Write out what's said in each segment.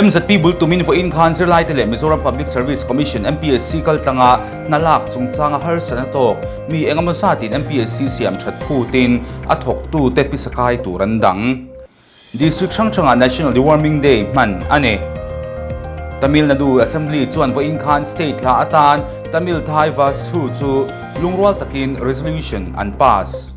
MZP bul tumin vawiin khan zirlaite leh Mizoram Public Service Commission, MPSC, kaltlanga hna lak chungchanga harsatna tawk mi engemaw zatin MPSC siam that phutin a thawktute pisa kai tur an dang. District hrang hrangah National Deworming Day hman a ni. Tamil Nadu Assembly chuan vawiin khan state hla atan Tamil Thai Vasthu chu lungrual takin resolution an pass.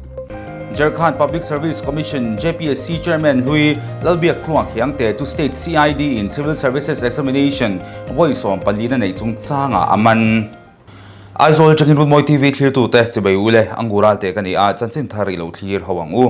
Jharkhand Public Service Commission, JPSC, Chairman hlui Lalbiak Tluang Khiangte chu State CID in Civil Services Examination vawi 14 a neih chungchangah a man. Aizawl atangin Runmawi TV thlirtute chibai u le, Angur Alte ka ni a, chanchin thar i lo thlir ho ang u.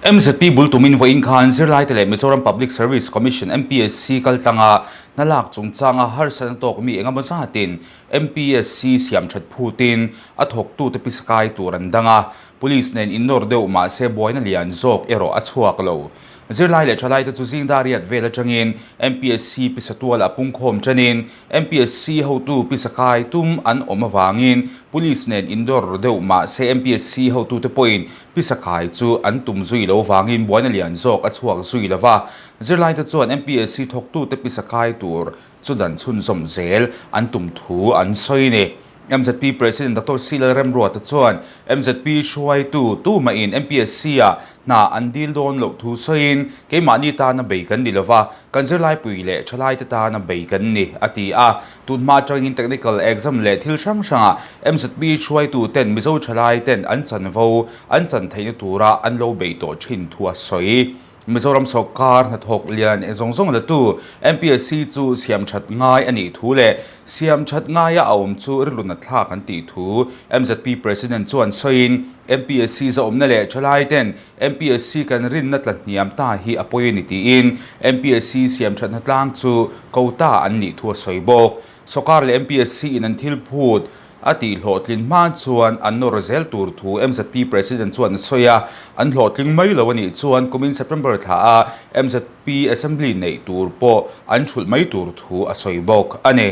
MZP bul tumin vawiin khan zirlaite leh Mizoram Public Service Commission, MPSC, kaltlanga hna lak chungchanga harsatna tawk mi engemaw zatin MPSC siam that phutin a thawktute pisa kai tur an dang a, Police nen innawr deuh mahse buaina lian zawk erawh a chhuak lo. Zirlai leh thalaite chu zingdar riat vel atangin MPSC pisa tual a pungkhawm tanin MPSC hotu pisa kai tum an awm avangin Police nen indawr deuh mahse MPSC hotute pawhin Pisa kai chu an tum zui lo vangin buaina lian zawk a chhuak zui lo va, zirlaite chuan MPSC thawktute pisa kai tur chu dan chhunzawm zel an tum thu an sawi a ni. MZP President Doctor C Lalremruata chuan MZP hruaitu tumahin MPSC-ah hna an dil dawn loh thu sawiin, Keimahni tana bei kan ni lo va, kan zirlaipui leh thalaite tana bei kan ni, a ti a. Tun hma atangin technical exam leh thil hrang hrangah MZP hruaitu ten Mizo thalai ten an chanvo an chan theihna tura an lo beih tawh thin thu a sawi. Mizoram sawrkar hnathawk lian zawng zawng latu MPSC chu siam that ngai a nih thu leh siam that ngaia a awm chu rilru nat thlak an tih thu MZP President chuan sawiin MPSC zahawmna leh thalai ten MPSC kan rinna tla hniam ta hi a pawi a ni tiin MPSC siam thatna tlang chu ko ta an nih thu a sawi bawk. Sawkar leh MPSC in an thil phut a tih hlawhtlin hma chuan an nawr zel tur thu MZP President chuan a sawi a, an hlawhtling mai lo a nih chuan kumin September thla a MZP Assembly neih tur pawh an thulh mai tur thu a sawi bawk a ni.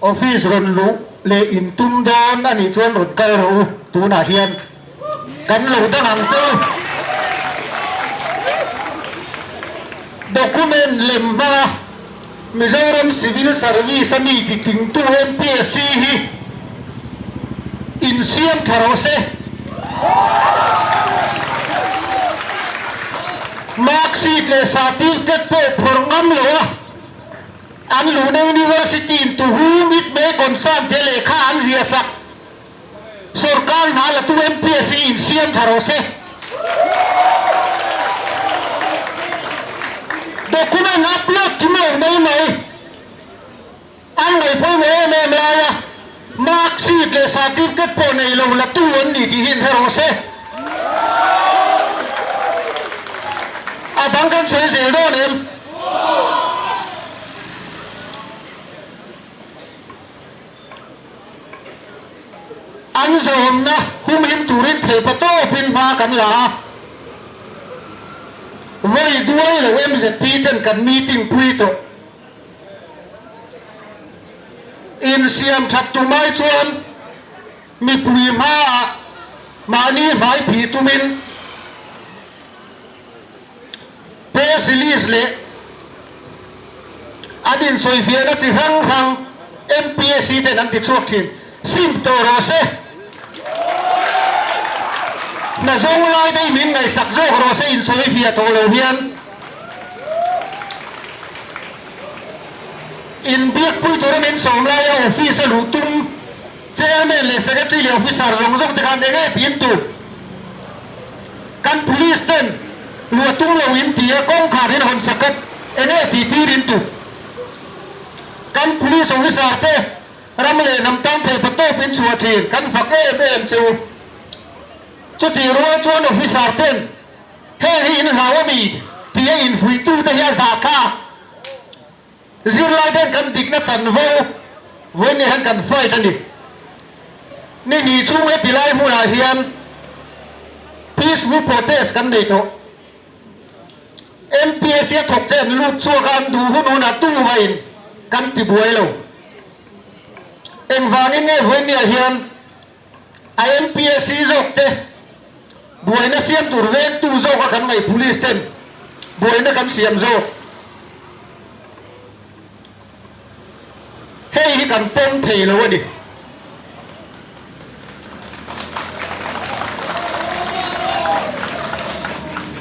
Office rawn luh leh in tum dawn a nih chuan rawn kal rawh u, tunah hian kan lo dang ang che u. Document lem hmanga Mizoram Civil Service a mi titingtu MPSC hi insiam tha rawh se. Mark sheet leh certificate pawh phawrh ngam lo a. An luhna University in to whom it may concern te lehkha an ziah sak. Sorkar hna latu MPSC in siam tha rawh se. Document upload kim lo mai mai. An ngaih pawimawh em em laia mark sheet leh certificate pawh nei lo latu an ni tih hi in hre rawh se. A dang kan sawi zel dawn em? An zawmna humhim turin theihpa tawpin hma kan la a, vawi duai lo MZP ten kan meeting pui tawh. Insiam that tumai chuan mipui hmaah mahni hmai phih tumin, Press release leh an insawifiahna chi hrang hrang MPSC ten an ti chhuak thin. Sim tawh rawh se. Hna zawng lai te hi min ngaihsak zawk rawh se insawifiah tawh lo hian. Inbiakpui tura min sawm laia office a luh tum Chairman leh Secretary leh Officer zawng zawng te khan eng nge tiin tu kan Police ten luah tum lo in ti a kawngkhar in hawn sak a eng nge tih tir in tu kan Police Officer te ram leh hnam tan thei pa tawp in chhuah thin kan fak em em chu chutih rual chuan Officer ten heng hi in hlau a mi ti a infuih tu te hi a zah thlak. Zirlai ten kan dikna chanvo vawiin ni hian kan fight a ni. Ni ni chung heti lai hmunah hian peaceful protest kan nei tawh. MPSC a thawk te an lut chhuak a, an duh hun hunah tumahin kan ti buai lo. Engvangin nge vawiin niah hian a MPSC zawk te buaina siam tur vengtu zawka kan ngaih police ten buaina kan siam zawk. Hei hi kan pawm thei lo a ni.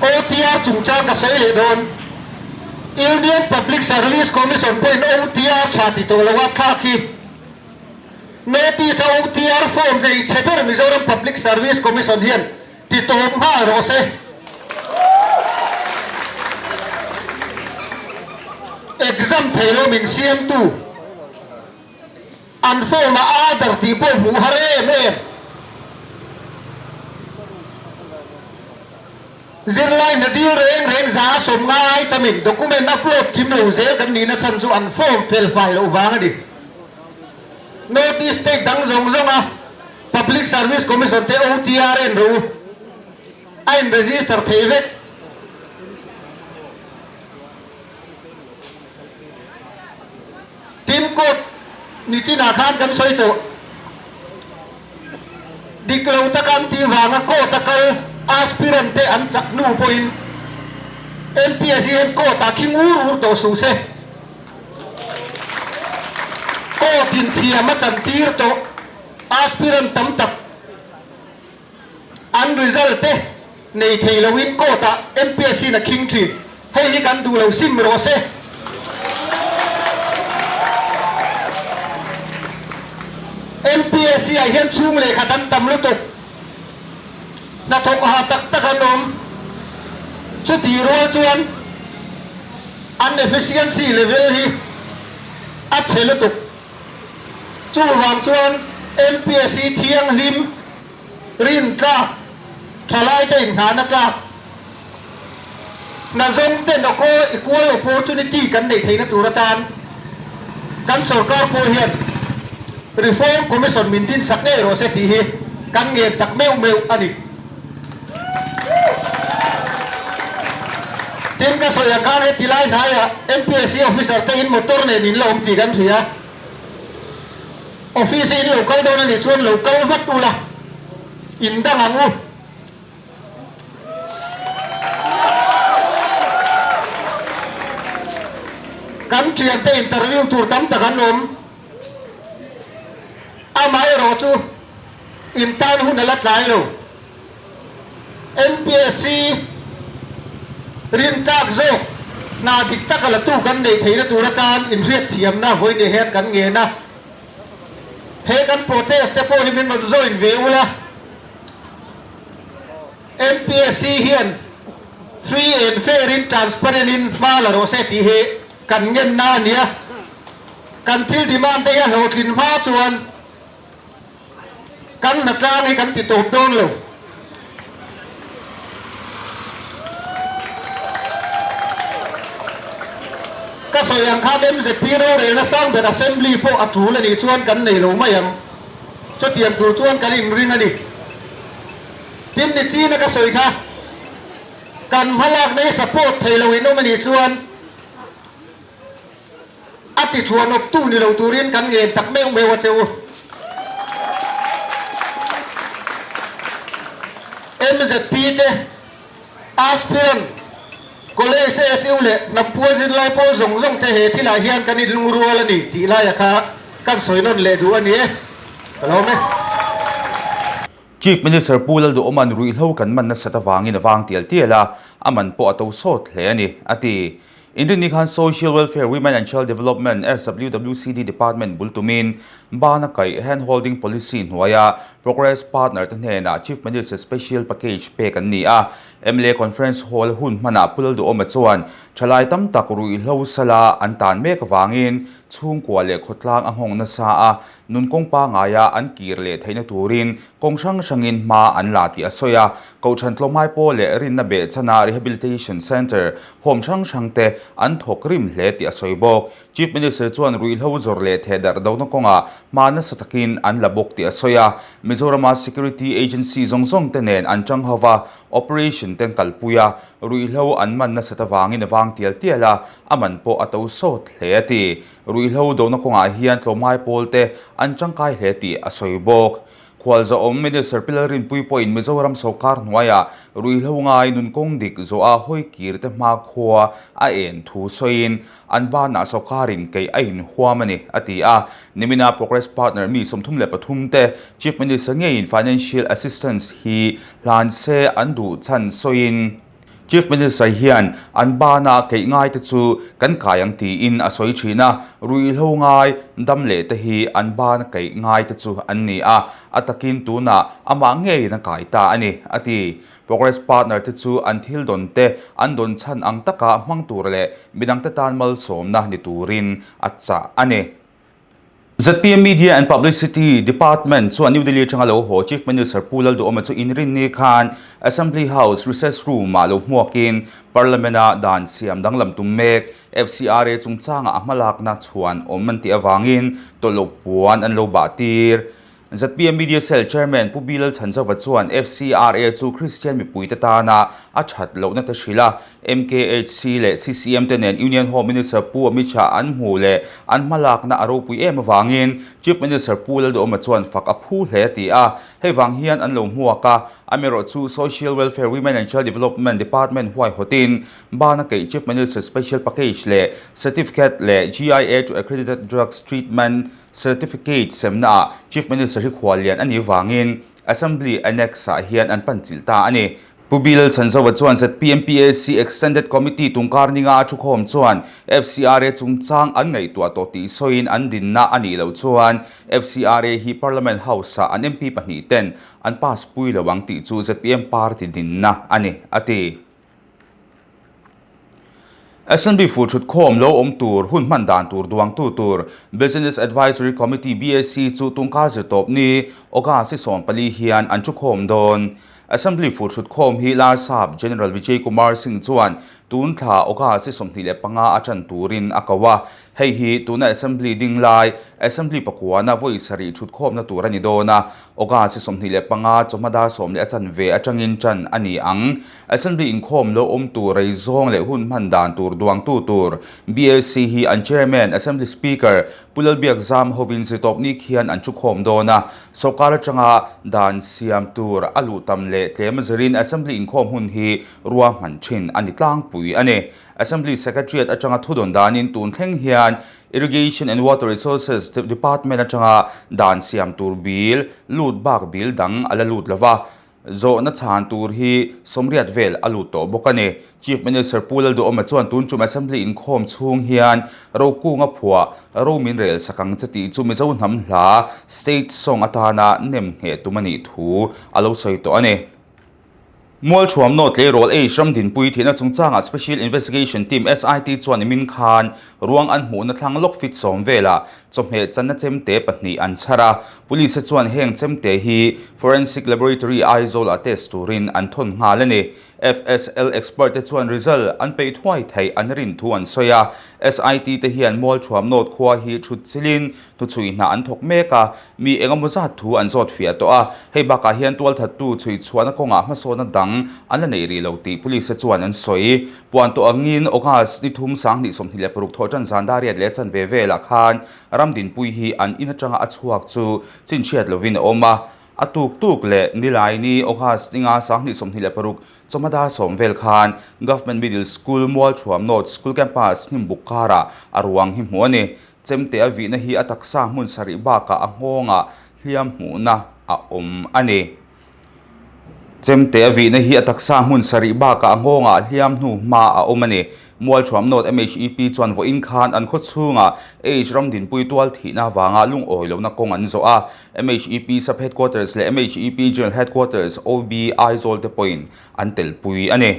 OTR chungchang ka sawi leh dawn. Union Public Service Commission pawhin OTR tha ti tawh lo a thlak hi. Notice a OTR form nei chhe ber Mizoram Public Service Commission hian ti tawp nghal rawh se. Exam thei lo min siamtu an form a aadhar tih pawh hmuh har em em. Zirlai hna dil reng reng 150 ai tamin document upload kim lo zel kan nihna chhan chu an form fel fai loh vang a ni. North East state dang zawng zawnga Public Service Commission te OTR en rawh u. A in register thei vek. Tin court nichinah khan kan sawi tawh. Dik lo taka an tih vanga court a kal aspirant te an chak hnu pawhin MPSC hian court ah khing ur ur tawh suh se. Court in thiam a chantir tawh aspirant tam tak an result te nei thei loin court ah MPSC in a khing thin. Hei hi kan duh lo sim rawh se. MPSC ah hian chhung lehkhat an tam lutuk. Hnathawk ha tak tak an awm. Chutih rual chuan an efficiency level hi a chhe lutuk. Chuvang chuan MPSC thianghlim rintlak thalaite inhnahna tlak Hna zawng ten aw kaw equal opportunity kan neih theihna tur atan kan sorkar pawh hian Reform Commission min dinsak ngei rawh se tih hi kan ngen tak meuh meuh a ni. Tin ka sawi ang khan heti lai hnaiah MPSC officer te in motor nen in la awm tih kan hria. Office in lo kal dawn a nih chuan lo kal vat ula in dang ang u. Kan thiante interview tur tam tak an awm. Amaherawh chu in tan hun a la tlai lo. MPSC rintlak zawk hna dik tak a la tu kan neih theihna tur atan inhriatthiamna vawiin hian kan ngen a. He kan protest te pawh hi min rawn join ve ula. MPSC hian free and fair in transparent in hma la rawh se tih hi kan ngenna a ni a. Kan thil demand te hi a hlawhtlin hma chuan kan hnatlang hi kan ti tawp dawn lo. Ka sawi ang khan MZP rorelna sang ber Assembly pawh a tul a nih chuan kan nei lo mai ang. Chutiang tur chuan kan inring a ni. Tin ni china ka sawi kha, kan hmalakna hi support thei lo in awm a nih chuan a ti thuanawptu ni lo turin kan ngen tak meuh meuh a che u. MZP te Aspirant, College SU leh Hnampual zirlai pawl zawng zawng te he thilah hian kan inlungrual a ni tih laia kha kan sawi nawn leh duh a ni e. Ka lawm e. Chief Minister Pu Lalduhawma'n ruihhlo kan man nasat avangin a vang tial tial a, a man pawh a to sawt hle a ni, a ti. Inrinni khan Social Welfare, Women and Child Development, SWWCD, Department bul tumin bana kaih Hand Holding Policy hnuaia Progress Partner te hnenah Chief Minister Special Package pek an ni a. Mla Conference Hall hun hmanah Pu Lalduhawma chuan thalai tam tak ruihhlo sala an tan mek avangin chhungkua leh khawtlang a nghawng nasa a, nun kawng pangaia an kir leh theihna turin kawng hrang hrangin hma an la tih a sawi a. Kohhran tlawmngai pawl leh rinna behchana Rehabilitation Centre Home hrang hrang te an thawk rim hle tih a sawi bawk. Chief Minister chuan ruihhlo zawrh leh thehdarh dohna kawngah hma nasa takin an la bawk tih a sawi a. Mizorama Security Agency zawng zawng te nen an tang ho va, operation te an kalpui a, ruihhlo an man nasat avangin a vang tial tial a, a man pawh a to sawt hle a ti. Ruihhlo dohna kawngah hian tlawmngai pawl te an tangkai hle tih a sawi bawk. Khualzawm Minister Pi Lalrinpuii pawhin Mizoram sawrkar hnuaiah ruihhlo ngai nun kawng dik zawha hawi kir te hmakhua a en thu sawiin an banah sawrkarin keih a inhuam a ni, a ti a. Nimina Progress Partner mi 33 te Chief Minister ngeiin Financial Assistance hi hlan se an duh chhan sawiin, Chief Minister hian an bana keih ngai te chu kan kai ang tiin a sawi thin a, ruihhlo ngai dam leh te hi an bana keih ngai te chu an ni a, a takin tunah amah ngeiin a kai ta a ni, a ti. Progress Partner te chu an thil dawn te an dawn chhan ang taka hmang tur leh midangte tan malsawmna ni turin a chah a ni. ZPM Media and Publicity Department chuan New Delhi atanga lo haw Chief Minister Pu Lalduhawma chu inrinni khan Assembly House Recess Room-ah lo hmuakin Parliament-a dan siam danglam tum mek FCRA chungchangah a hmalakna chhuan awm an tih avangin tawlh puan an lo bah tir. ZPM Media Cell Chairman Pu Bilal Chhanzova chuan FCRA chu Kristian mipuite tana a that lohna te hrilh a, MKHC leh CCM te nen Union Home Minister Pu Amit Shah an hmuh leh an hmalakna a ropui em avangin Chief Minister Pu Lalduhawma chuan fak a phu hle a ti a, hei vang hian an lo hmuak a, amaherawhchu Social Welfare Women and Child Development Department huaihawtin bana keih Chief Minister Special Package leh Certificate leh GIA to Accredited Drugs Treatment Certificate semnaah Chief Minister hi khuallian a nih vangin Assembly Annex-ah hian an pan chilh ta a ni. Pu Bilal Chhanzova chuan ZPMPAC Extended Committee tungkar ninga a thukhawm chuan FCRA chungchang an ngaihtuah tawh tih sawiin an dinna a nih loh chuan FCRA hi Parliament House-ah an MP pahnihten an pass pui lo ang tih chu zpm party dinna a ni, a ti. Assembly fu thutkhawm lo awm tur hun hman dan tur duangtu tur Business Advisory Committee, BAC, chu tungkar zirtawp ni August i 14 hian an thukhawm dawn. Assembly fu thutkhawm hi Larsap General Vijay Kumar Singh chuan tun thla August i 25 a tan turin a ko a. Hei hi tuna Assembly ding lai Assembly pakuana vawi sarih thutkhawmna tur a ni dawn a. August i 25 chawhma dar 10:15 atangin tan a ni ang. Assembly inkhawm lo awm tur rei zawng leh hun hman dan tur duangtu tur BAC hi an Chairman, Assembly Speaker Pu Lalbiak Zam hovin zirtawpni khian an thukhawm dawn a, sawrkar atanga dan siam tur a luh tam leh tlem zirin Assembly inkhawm hun hi ruahman thin a ni tlangpui a ni. Assembly Secretariat atanga thudawn danin tun thleng hian Irrigation and Water Resources Department atanga dan siam tur bil lut bak bil dang a la lut lova, Zawhna chhan tur hi 80 vel a lut tawh bawk a ni. Chief Minister Pu Lalduhawma chuan tun tum Assembly inkhawm chhung hian Rokunga phuah ro min rel sak ang che tih chu Mizo hnam hla State Song atana nem ngheh tum a nih thu a lo sawi tawh a ni. Mualthuam North Tleirawl Age Ramdinpui thihna chungchangah Special Investigation Team, SIT, chuan nimin khan ruang an hmuhna thlang lawk fit 10 velah chawhmeh channa chemte pahnih an chhar a. Police chuan heng chemte hi Forensic Laboratory Aizawl ah test turin an thawn nghal a ni. FSL expert te chuan result an peih thuai theih an rin thu an sawi a. SIT te hian Mualthuam North khua hi thut chilin hnuchhui hna an thawk mek a, mi engemaw zat thu an zawt fiah tawh a. Hei bakah hian tualthattu chhui chhuahna kawngah hmasawnna dang an la neih rih lo tih Police te chuan an sawi. Puan tawh angin August ni thum 2026 thawh tan zan dar 8:15 velah khan Ramdinpui hi an in atanga a chhuak chu chinchhiat lovin a awm a, a tuk tuk leh Nilaini August ninga 2026 chawhma dar 10 vel khan Government Middle School Mualthuam North School Campus hnimbuk karah a ruang hi hmuh a ni. Chemte a vihna hi a taksa hmun sarih bakah a nghawngah hliam hmuhna a awm a ni. Chemte a vihna hi a taksa hmun sarih bakah a nghawngah hliam hnu hma a awm a ni. Mualthuam North MHEP chuan vawiin khan an khaw chhungah Age Ramdinpui tual thihna avanga lungawi lohna kawng an zawh a. MHEP Sub Headquarters leh MHEP General Headquarters OB Aizawl te pawhin an telpui a ni.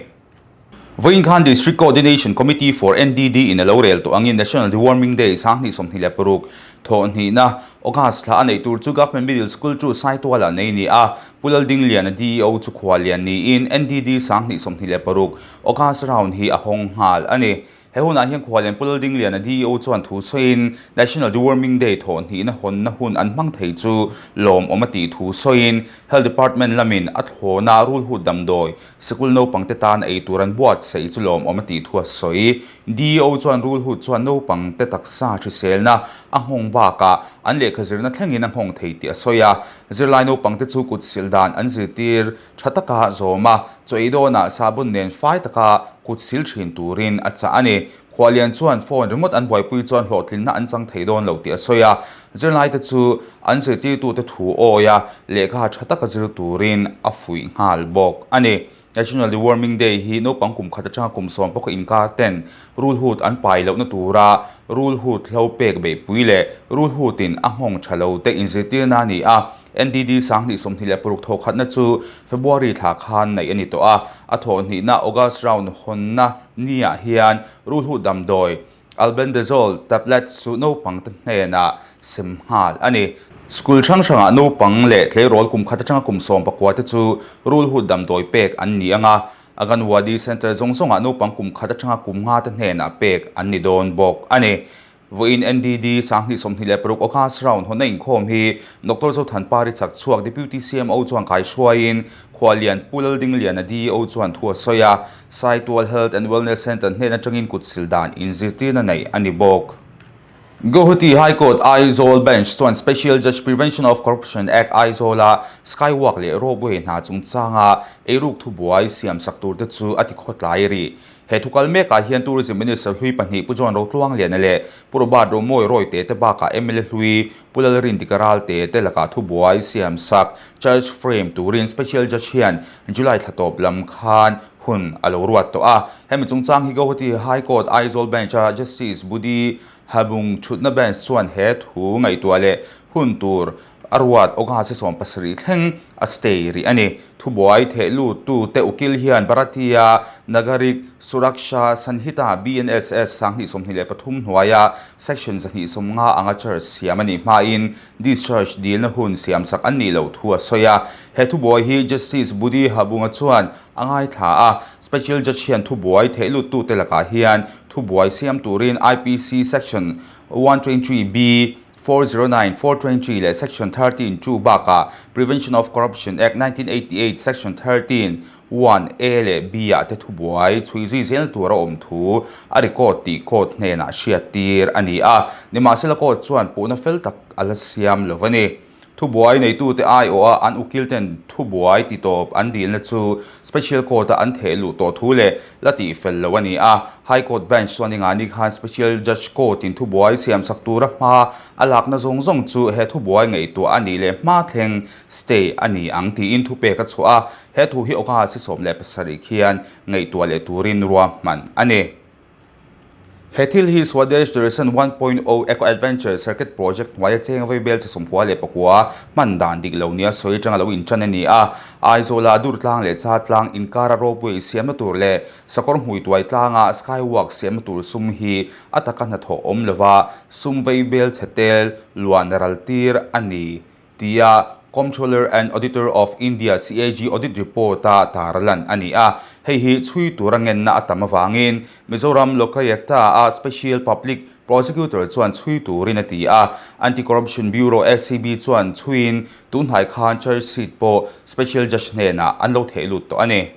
Vawiin khan District Coordination Committee for NDD in a lo rel tawh angin National Deworming Day 2026 thawhhnihna August thla a neih tur chu Government Middle School chu Saitualah nei ni a, Pu Laldingliana DEO chu khuallian niin NDD 2026 August round hi a hawng nghal a ni. He hunah hian Khuallian Pu Laldingliana DEO chuan thu sawiin National Deworming Day thawhhnihna hawnna hun an hmang thei chu lawmawm a tih thu sawiin Health Department lamin a thlawna rulhut damdawi sikul naupangte tan ei tur an buatsaih chu lawmawm a tih thu a sawi. DEO chuan rulhut chuan naupangte taksa hriselna a nghawng bakah an lehkha zirna thlengin a nghawng thei tih a sawi a. Zirlai naupangte chu kut silh dan an zirtir tha taka zawm a, chaw ei dawnah sahbun nen fai taka kut sil thin turin a chah a ni. Khuahlian chuan phone ringawt an buaipui chuan hlawhtlinna an chang thei dawn lo tih a sawi a, zirlaite chu an zirtirtute thu awi a, lehkha tha taka zir turin a fuih nghal bawk a ni. National Deworming Day hi naupang kum khat atanga kum sawm pawka inkar ten rulhut an pai lohna tura rulhut hlo pek beihpui leh rulhutin a nghawng tha lo te inzirtirna a ni a. NDD 2026 thawkhatna chu February thla khan neih a ni tawh a, a thawhhnihna August round hawnna niah hian rulhut damdawi Albendazole tablets chu naupangte hnenah sem nghal a ni. School hrang hrangah naupang leh tleirawl kum khat atanga kum 14 te chu rulhut damdawi pek an ni ang a, Anganwadi Centre zawng zawngah naupang kum khat atanga kum nga te hnenah pek an ni dawn bawk a ni. Vawiin NDD 2026 August round hawnna inkhawm hi Doctor Zothanpari Chakchhuak Deputy CMO chuan kaihruaiin Khualian Pu Laldingliana DEO chuan thu a sawi a, Saitual Health and Wellness Centre hnen atangin kutsil dan inzirtirna neih a ni bawk. Guwahati High Court Aizawl Bench chuan Special Judge Prevention of Corruption Act Aizawl-a Skywalk leh Ropeway hna chungchanga eiruk thubuai siamsak turte chu a tikhawtlai rih. He thu kal mekah hian Tourism Minister hlui pahnih Pu John Rotluangliana leh Pu Robert Romawi Rawite te bakah mla hlui Pu Lalrindika Ralte te lakah thubuai siamsak charge frame turin Special Judge hian July thla tawp lam khan hun a lo ruat tawh a. Hemi chungchang hi Guwahati High Court Aizawl Bench-a Justice Budi Habung thutna bench chuan he thu ngaihtuah leh hun tur A ruat August 17 thleng a stay rih a ni. Thubuai theh luttu te ukil hian Bharatiya Nagarik Suraksha Sanhita, BNSS, 2023 hnuaia Section 150 anga charge siam a nih hmain discharge dilna hun siamsak an nih loh thu a sawi a. He thubuai hi Justice Budi Habunga chuan a ngaithla a. Special Judge hian thubuai theh luttu te lakah hian thubuai siam turin IPC Section 123B, 409, 423 leh Section 13, 2 bakah Prevention of Corruption Act, 1988 Section 13, 1, A leh B ah te thubuai chhui zui zel tur a awm thu a record tih court hnenah hriattir a ni a. Nimahsela court chuan puhna fel tak a la siam lo a ni. Thubuai neitute aiawha an ukil ten thubuai titawp an dilna chu Special Court-a an theh luh tawh thu leh la tihfel lo a ni a. High Court Bench chuan Ingani khan Special Judge Court-in thubuai siamsak tura hma a lakna zawng zawng chu he thubuai ngaihtuah a nih leh hma thleng stay a ni ang tiin thupek a chhuah a. He thu hi August 17 khian ngaihtuah leh turin ruahman a ni. He thil hi Swadesh Darshan 1.0 Eco Adventure Circuit Project hnuaia cheng vaibel chi 69 hman dan dik lo nia sawi atanga lo intan a ni a. Aizawla Durtlang leh Chatlang inkara ropeway siamna tur leh Sakawr hmuituai tlanga Skywalk siamna tur sum hi a taka hnathawh awm lova sum vaibel chhe tel luan ral tir a ni tia Comptroller and Auditor of India, CAG, audit report-a tar lan a ni a. Hei hi chhui tura ngenna a tam avangin Mizoram Lokayukta-a Special Public Prosecutor chuan chhui turin a ti a. Anti-Corruption Bureau, ACB, chuan chhuiin tunhnai khan charge sheet pawh Special Judge hnenah an lo theh lut tawh a ni.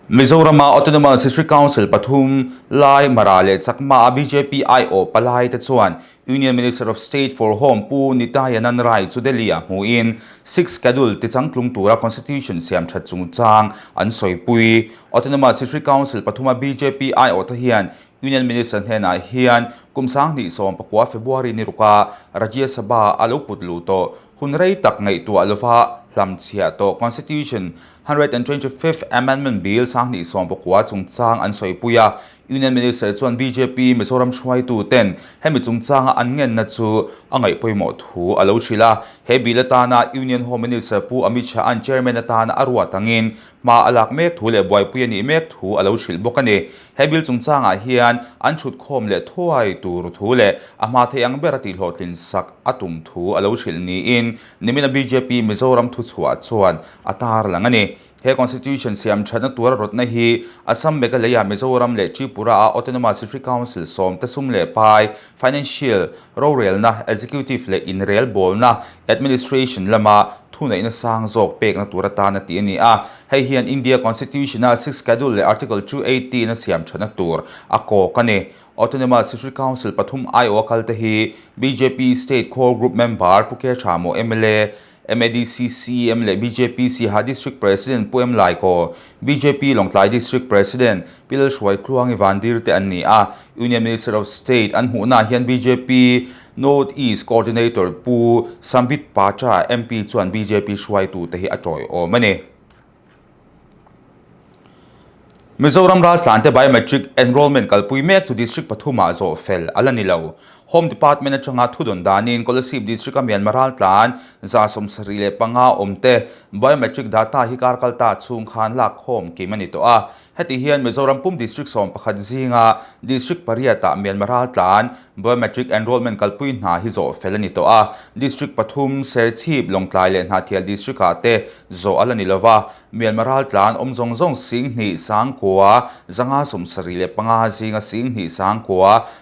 Mizorama Autonomous District Council pathum lai Mara leh Chakma-a bjp aiawh palai te chuan Union Minister of State for Home Pu Nityanand Rai chu Delhi-ah hmuhin Sixth Schedule tichangtlung tura Constitution siam that chungchang an sawipui. Autonomous District Council pathuma bjp aiawh te hian Union Minister hnenah hian kum 2019 February ni ruka Rajya Sabha a lo put luh tawh hun rei tak ngaihtuah lova hlamchhiah tawh Constitution 125th Amendment Bill 2019 chungchang an sawipui a. Union Minister chuan bjp Mizoram hruaitu ten hemi chungchanga an ngenna chu a ngaih pawimawh thu a lo hrilh a. He bill atana Union Home Minister Pu Amit Shah an Chairman atana a ruat angin hma a lak mek thu leh buaipui a nih mek thu a lo hrilh bawk a ni. He bill chungchangah hian an thutkhawm leh thuai tur thu leh a hma thei ang ber a tihhlawhtlin sak a tum thu a lo hrilh niin nimina bjp Mizoram thuchhuah chuan a tar lang a ni. He Constitution siam thatna tura rawtna hi Assam, Meghalaya, Mizoram leh Tripura-a Autonomous Free Council sawm te sum leh pai, financial, rorelna, executive leh inrelbawlna, administration, lama thuneihna sang zawk pekna tur atana tih a ni a. Hei hian India Constitution-a Sixth Schedule leh Article 280 a siam thatna tur a kawk a ni. Autonomous Free Council pathum aiawha kalte hi bjp State Core Group member Pu K Thamo mla, MADC CM leh bjp Siaha District President Pu M Laikaw, bjp Lawngtlai District President Pi Lalhruai Tluangi Vandir te an ni a. Union Minister of State an hmuhnaah hian bjp North East Coordinator Pu Sambit Patra MP chuan bjp hruaitute hi a tawiawm a ni. Mizoram raltlante biometric enrolment kalpui mek chu district pathumah zawh fel a la ni lo. Home Department atanga thudawn danin Kolasib district-a Myanmar raltlan 75 awmte biometric data hi kar kalta chhung khan lakkhawm kim a ni tawh a. Heti hian Mizoram pum district 11 zinga district pariatah Myanmar raltlan biometric enrolment kalpui hna hi zawh fel a ni tawh a. District pathum Serchhip, Lawngtlai leh Hnahthial district-ah te Zawh a la ni lova, Myanmar raltlan awm zawng zawng 29, 575 zinga 29,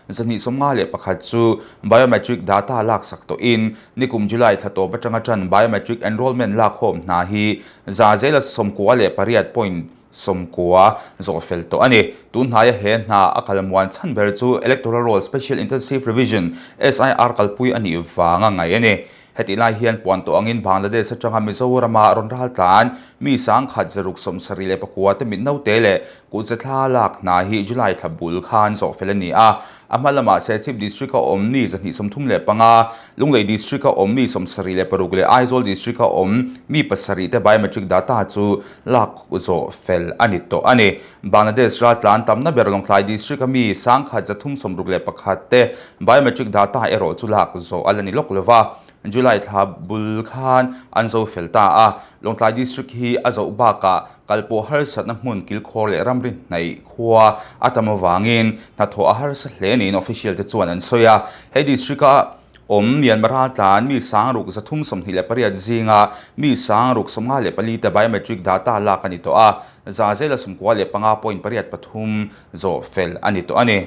251 chu biometric data laksak tawhin nikum July thla tawp atanga tan biometric enrolment lakhawm hna hi 98 point 90 zawh fel tawh a ni. Tun hnaia he hna a kal muan chhan ber chu Electoral Roll Special Intensive Revision, SIR, kalpui a nih vanga ngaih a ni. Hetih lai hian puan tawh angin Bangladesh atanga Mizorama rawn ral tlan mi 1,679 te mit naute leh kutze thla lak hna hi July thla bul khan zawh fel a ni a. A hma lamah Serchhip District-a awm mi 235, Lunglei District-a awm mi 76 leh Aizawl District-a awm mi pasarih te biometric data chu lak zawh fel a ni tawh a ni. Bangladesh raltlan tamna ber Lawngtlai District-a mi 1,361 te biometric data erawh chu lak zawh a la ni lawk lo va, July thla bul khan an zo fel ta a. Lawngtlai District hi a zoh bakah kalpawh harsatna hmun kilkhawr leh ramri hnaih khua a tam avangin hnathawh a harsa hle niin official te chuan an sawi a. He district-a Awm Myanmar raltlan mi 6328 zinga mi 694 te biometric data lak a ni tawh a, 95 point pariat pathum zawh fel a ni tawh a ni.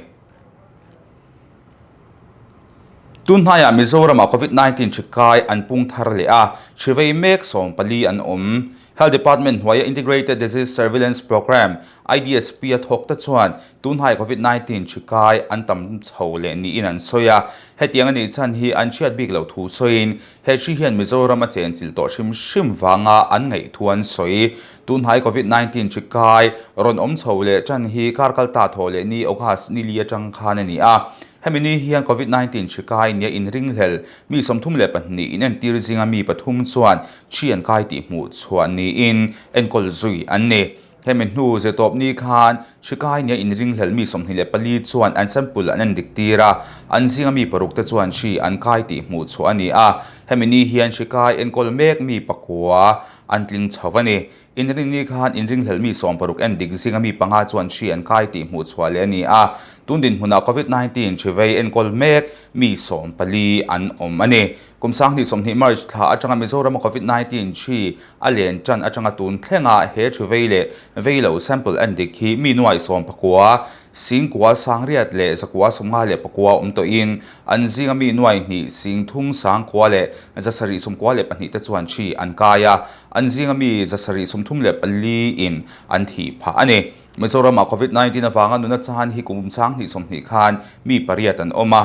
Tun hnaiah Mizoramah Covid-19 hri kai an pung thar leh a, hri vei mek 14 an awm. Health Department hnuaia Integrated Disease Surveillance Programme, IDSP, a thawk te chuan tunhnai Covid-19 hri kai an tam chho leh niin an sawi a. Hetiang a nih chhan hi an hriat bik loh thu sawiin he hri hian Mizoram a chenchilh tawh hrim hrim vanga an ngaih thu an sawi. Tunhnai Covid-19 hri kai rawn awm chho leh tan hi kar kalta thaw leh ni August ni li atang khan a ni a. Hemi ni hian Covid-19 hri kai nia inringhlel mi 32 inentir zinga mi pathum chuan Hri an kai tih hmuh chhuah niin enkawl zui an ni. Hemi hnu zirtawp ni khan hri kai nia inringhlel mi 24 chuan an sample an endik tir a, an zinga mi paruk te chuan hri an kai tih hmuh chhuah a ni a. Hemi ni hian hri kai enkawl mek mi pakua an tling chho a ni. Inring ni khan inringhlel mi 60 endik zinga mi panga chuan hri an kai tih hmuh chhuah leh a ni a. Tun dinhmunah Covid 19 hri vei enkawl mek mi 14 an awm a ni. Kum 2020 March thla atanga Mizorama Covid 19 hri a len tan atanga tun thlenga he hri vei leh vei lo sample en dik hi mi nuai sawm pakua, singkua sangriat leh zakua sawmnga leh pakua awm tawhin an zinga mi nuai hnih singthum sangkua leh zasarih sawmkua leh pahnih te chuan hri an kai a, an zinga mi zasarih sawmthum leh pali in an thih phah a ni. Mizorama Covid 19 avanga nuna chan hi kum 2020 khan mi pariat an awm a.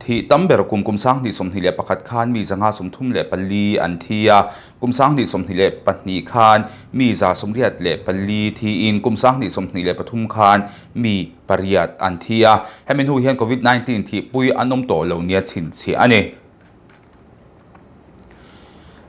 Thih tam ber kum kum 2021 khan mi 534 an thi a, kum 2022 khan mi 184 thiin kum 2023 khan mi pariat an thi a. Hemi hnu hian Covid 19 thihpui an awm tawh lo nia chhinchhiah a ni.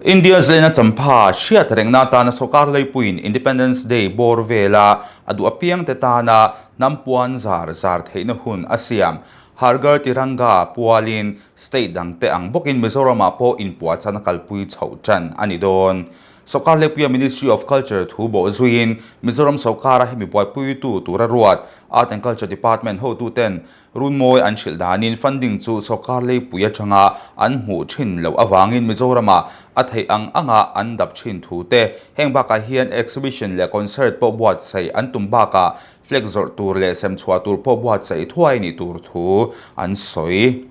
India zilena champha hriat rengna atana sawrkar leipuiin Independence Day bawr vela a duh apiangte tana hnam puan zar zar theihna hun a siam. Har Ghar Tiranga pualin state dangte ang bawkin Mizoramah pawh inpuahchana kalpui chhoh tan a ni dawn. Sawrkar Lehpuia Ministry of Culture thu bawh zuiin Mizoram sawrkara hemi buaipuitu tura ruat Art and Culture Department hotuten Runmawi an hrilh danin funding chu sawrkar leipui atanga an hmuh thin loh avangin Mizoramah a theih ang anga an dap thin thu te, heng bakah hian exhibition leh concert pawh buatsaih an tum bakah flag zawrh tur leh sem chhuah tur pawh buatsaih thuai nih tur thu an sawi.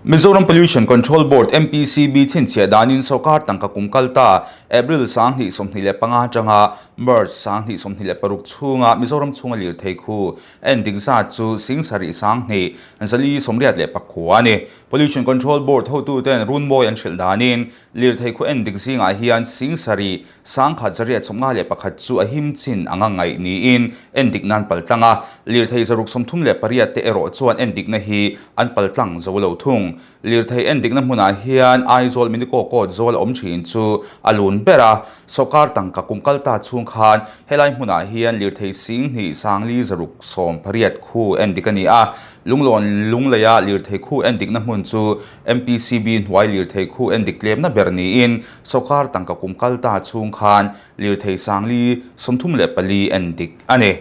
Mizoram Pollution Control Board, MPCB, chhinchhiah danin sawrkar tangka kum kal ta April 2025 atanga March 2026 chhunga Mizoram chhunga lirthei khu En dik zat chu 7000 2 484 a ni. Pollution Control Board hotuten runmawi an hrilh danin lirthei khu en dik zingah hian 7000 1,851 chu a him chin anga ngaih niin en dik nan paltlang a, lirthei 638 te erawh chuan en dikna hi an paltlang zo lo thung. Lirthei en dikna hmunah hian Aizawl Minikaw Court zawl a awm thin chu a lun ber a, sawrkar tangka kum kal ta chhung khan helai hmunah hian lirthei 2 4 6 18 khu en dik a ni a, Lunglawn Lungleia lirthei khu en dikna hmun chu MPCB hnuai lirthei khu en dik tlemna ber niin sawrkar tangka kum kal ta chhung khan lirthei 4 34 en dik a ni.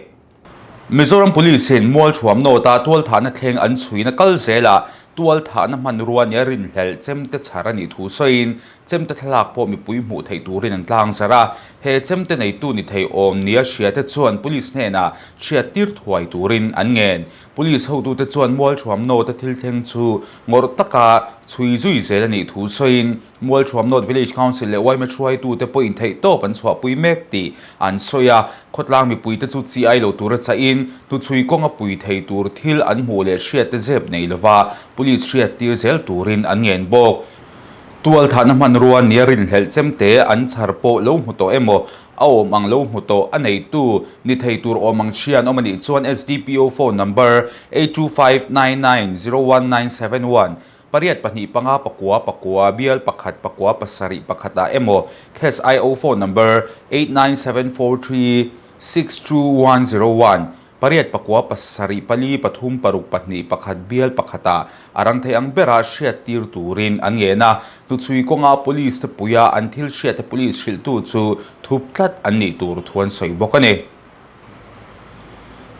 Mizoram Police in Mualthuam North-a tualthahna thleng an chhuina kal zelah tualthahna hmanrua nia rinhlelh chemte chhar a nih thu sawiin chemte thlalak pawh mipui hmuh theih turin an tlang zarh a. He chemte neitu ni thei awm nia hriate chuan Police hnenah hriat tir thuai turin an ngen. Police hotute chuan Mualthuam North-a thil thleng chu ngawrh taka chhui zui zel a nih thu sawiin Mualthuam North Village Council leh yma hruaitute pawhin theihtawp an chhuahpui mek tih an sawi a, khawtlang mipuite chu chi ai lo tura chahin hnuchhui kawnga pui thei tur thil an hmuh leh hriatte zep nei lova Police hriattir zel turin an ngen bawk. Tualthahna hmanrua nia rinhlelh chemte an chhar pawh lo hmu tawh emaw a awm ang lo hmu tawh a neitu ni thei tur awm ang hrian awm a nih chuan SDPO phone number 8259901971 Pariat pahnih panga pakua pakua bial pakhat pakua pasarih pakhatah emaw Cash IO phone number 8974362101 pariat pakua pasarih pali pathum paruk pahnih pakhat bial pakhatah a rang thei ang bera hriat tir turin an ngen a. Hnuchhui kawnga police te puia an thil hriat te police hrilhtu chu thup tlat an nih tur thu an sawi bawk a ni.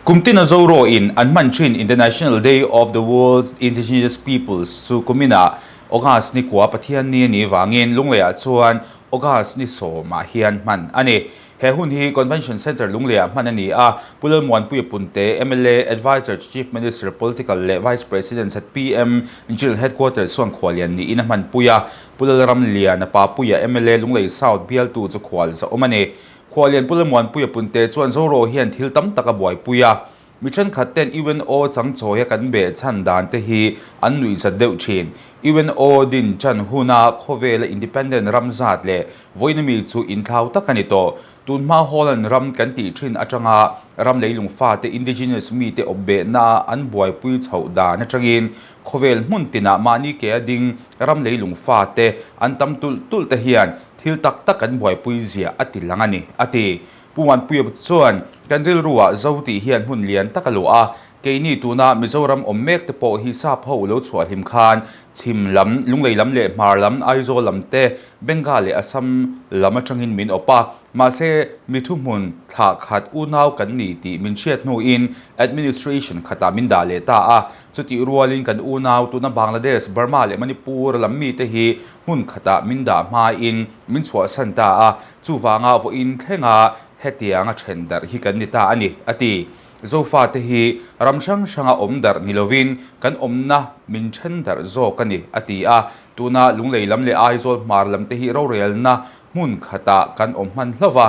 Kum tina Zoro in an hman thin International Day of the World's Indigenous Peoples chu kuminah August ni kua Pathian ni a nih vangin Lungleiah chuan August ni sawmah hian hman a ni. He hun hi Convention Centre Lungleiah hman a ni a, Pu Lalmuanpuia Punte, mla, Adviser to Chief Minister, Political leh Vice President zpm General Headquarters chuan khuallian niin a hmanpui a, Pu Lalramliana Papuia, mla, Lunglei South bialtu chu khual zahawm a ni. Khualian Pu Lamuanpuia Punte chuan Zoro hian thil tam tak a buaipui a, mi thenkhat ten UNO changchawia kan beh chhan dan te hi an nuih zat deuh thin. UNO din chan huna khawvela independent ram zat leh vawiin ami chu inthlau tak a ni tawh. Tunhma Holland ram kan tih thin atanga ram leilung fate indigenous mite awp behna an buaipui chhoh dan atangin khawvel hmun tinah mahni ke a ding ram leilung fate an tam tulh tulh te hian Thil tak tak kan buaipui zia a ti lang a ni, a ti. Pu Muanpuia chuan, Kan rilruah Zo tih hian hmun lian tak a luah a, keini tuna Mizoram awm mek te pawh hi sap ho lo chhuah hlim khan chhim lam, Lunglei lam leh Hmar lam, Aizawl lam te, Bengal leh Assam lam atangin min awp a. Mahse, mi thuhmun thlah khat unau kan ni tih min hriat hnuin administration khatah min dah leh ta a. Chutih rualin kan unau tuna Bangladesh, Burma leh Manipur lam mite hi Hmun khatah min dah hmain min chhuahsan ta a, chuvanga vawiin thlenga hetianga then darh hi kan ni ta a ni, a ti. Zofate hi ram hrang hranga awm darh ni lovin kan awmna min then darh zawk a ni, a ti a. Tuna Lunglei lam leh Aizawl hmar lam te hi rorelna hmun khatah kan awm hman hlauh va.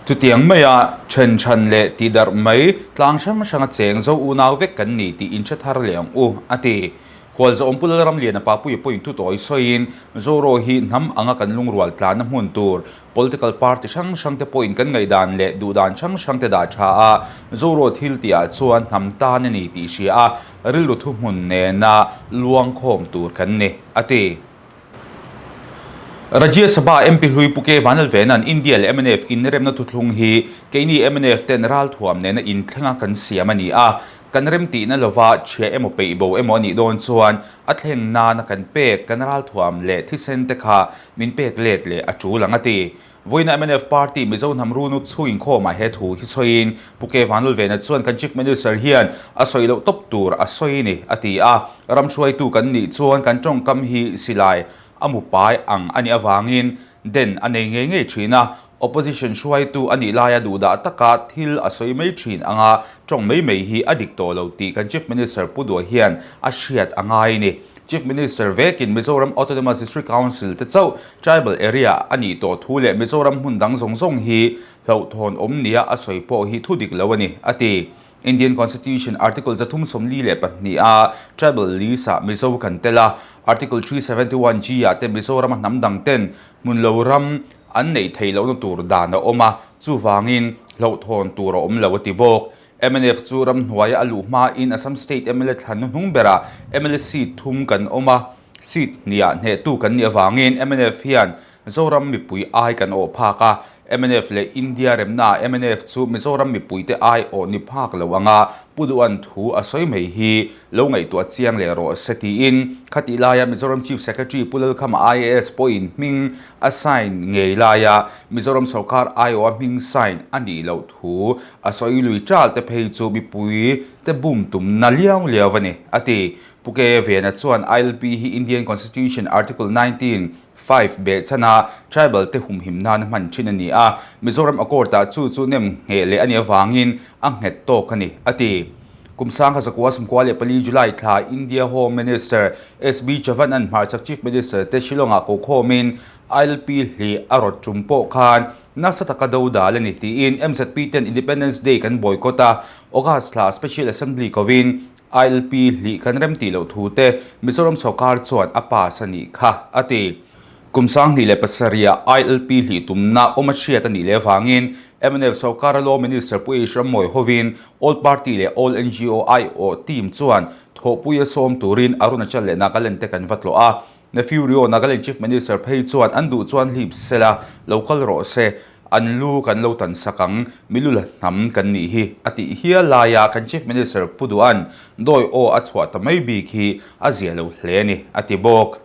Chutiang maia then chhan leh tih darh mai tlang hrang hranga cheng zo unau vek kan ni tih inhre thar leh ang u, a ti. Khualzawm Pu Lalramliana Papuia pawhin thu tawi sawiin, Zoro hi hnam anga kan lungrual tlanna hmun tur political party hrang hrangte pawhin kan ngaihdan leh duhdan hrang hrangte dah tha a, Zoro thil tihah chuan hnam tan a ni tih hria a, rilru thuhmun nena luangkhawm tur kan ni, a ti. Rajya Sabha MP hlui Pu K Vanlalvena'n India leh mnf inremna thuthlung hi keini mnf ten ralthuam nena inthlenga kan siam a ni a, kan remtihna lova chhia emaw peih bo emaw a nih dawn chuan a thleng nana kan pek kan ralthuam leh thisen te kha min pek let leh a tul ang a ti. Vawiina mnf party Mizo hnam runut chhung inkhawmah he thu hi sawiin Pu K Vanlalvena chuan kan Chief Minister hian a sawi loh tawp tur a sawi a ni a ti a, ram hruaitu kan nih chuan kan tawngkam hi silai A mu pai ang a nih avangin den a nei ngei ngei thin a, opposition hruaitu a nih laia duhdah taka thil a sawi mai thin anga tawng mai mai hi a dik tawh lo tih kan Chief Minister Pu Duha hian a hriat a ngai a ni. Chief Minister vekin Mizoram Autonomous District Council te chauh tribal area a nih tawh thu leh Mizoram hmun dang zawng zawng hi hlauhthawn awm nia a sawi pawh hi thu dik lo a ni, a ti. Indian Constitution Article 342 a Tribal List ah Mizo kan tel a, Article 371 G ah te Mizorama hnam dang ten hmun lo ram an neih theih lohna tur dan a awm a, chuvangin hlauhthawn tur a awm lo a ti bawk. Mnf chu ramhnuaia a luh hmain Assam State mla thlan hnuhnung berah mla seat thum kan awm a, seat hniah hnehtu kan nih avangin mnf hian Zoram mipui ai kan awh phak a, mnf leh India remnaah mnf chu Mizoram mipuite ai awh ni phak lo anga Pu Duhan thu a sawi mai hi lo ngaihtuah chiang leh rawh se tiin khatih laia Mizoram Chief Secretary Pu Lalkhama IAS pawhin hming a sign ngei laia Mizoram sorkar aiawha hming sign a nih loh thu a sawi lui ṭal te phei chu mipui te bum tumna liau liau a ni, a ti. Pu K Vena chuan ILP hi Indian Constitution Article 19, Five behchhana tribal te humhim nana hman thin a ni a, Mizoram Accord ah chu chu nem ngheh leh a nih avangin a nghet tawk a ni, a ti. Kum 1994 July thla India Home Minister SB Chavan-a'n hmarchhak Chief Minister te Shillong-ah kokhawmin ILP hlih a rawt tum pawh khan nasa taka do dal a ni tiin MZP ten Independence Day kan boycott a, August thla Special Assembly kovin ILP hlih kan rem tih loh thu te Mizoram sawrkar chuan a pass a nih kha, a ti. Kum 2007-ah ILP hlih tumna awm a hriat a nih leh avangin mnf sawrkara Law Minister Pu H Rammawi hovin All Party leh All ngo aiawh team chuan thawhpui a sawm turin Arunachal leh Nagaland te kan va tlawh a. Nephew Rio Nagaland Chief Minister phei chuan an duh chuan hlip sela lo kal rawh se, an lu kan lo tan sak ang, milu la hnam kan nih hi a tih hial laia kan Chief Minister Pu Duhan dawi aw a chhuah ta mai bik hi a zia lo hle a ni, a ti bawk.